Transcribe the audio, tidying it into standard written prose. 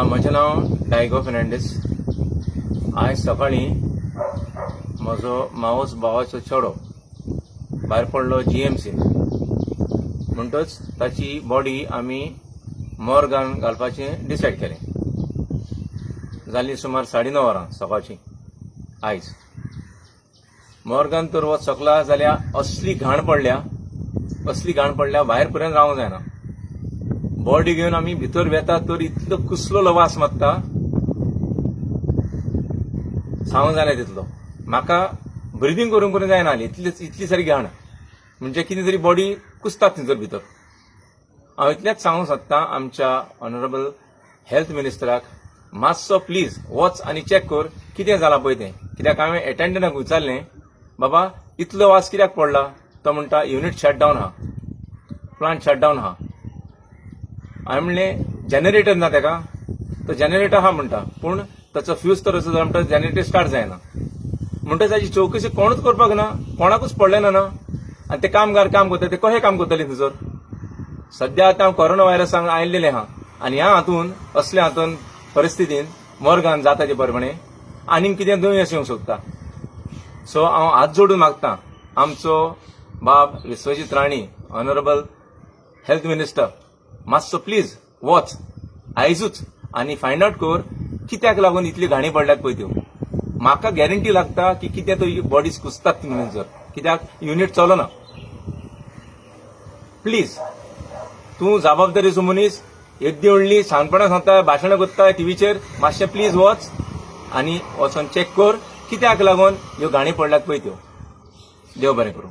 म्हजें नांव डायगो फेर्नांडीस. आयज सकाळीं म्हजो मावस भावाचो चेडो भायर पडलो जीएमसीन, म्हणटच ताची बॉडी आमी मोर्गान घालपाचें डिसायड केलें. जालीं सुमार 9:30 वरां सकाळचीं. आयज मोर्गान तर वच सकला जाल्यार असली घाण पडल्या, असली घाण पडल्या, भायर पर्यंत रावंक जायना. बॉडी घेवन आमी भितर वेता तर इतलो कुसलोलो वास मारता, सांगूंक जायना तितलो. म्हाका ब्रिदींग करूंक करूंक जायना जाली, इतली इतली सारी घाण. म्हणजे कितें तरी बॉडी कुसतात थंयसर भितर. हांव इतलेंच सांगूंक सोदतां आमच्या ऑनरेबल हेल्थ मिनिस्टराक, मातसो प्लीज वच आनी चॅक कर कितें जालां पळय तें. कित्याक हांवें एटेंडंटाक विचारलें, बाबा, इतलो वास कित्याक पडला? तो म्हणटा, युनीट शट डावन आहा, प्लांट शट डावन आहा. हांवें म्हणलें, जनरेटर ना तेका? तो जनरेटर आहा म्हणटा, पूण ताचो फ्यूज तर असो जाला म्हणटा, जनरेटर स्टार्ट जायना. म्हणटा ताची चवकशी कोणूच करपाक ना, कोणाकूच पडलें ना. आनी ते कामगार काम करता, ते कशें काम करतले थंयसर? सद्या आतां कोरोना व्हायरस हांगा आयिल्लें आहा आनी ह्या हातून असल्या हातून परिस्थितीन मोर्गान जाता ते प्रमाणे आनीक कितें दुयेंस येवंक शकता. सो हांव हात जोडून मागता, आमचो बाब Vishwajit Rane, honourable health minister, मातसो प्लीज वच आयजूच आनी फायंड आउट कर कित्याक लागून इतली घाणी पडल्यात पळय त्यो. म्हाका गॅरंटी लागता की कितें तो बॉडीज कुसतात ती म्हणून जर, कित्याक युनीट चलना. प्लीज, तूं जबाबदारीचो मनीस, येद्दी व्हडली शाणपणां सांगता, भाशणां करता टिवीचेर, मातशें प्लीज वच आनी वचोन चॅक कर कित्याक लागून ह्यो घाणी पडल्यात पळय त्यो. देव बरें करूं.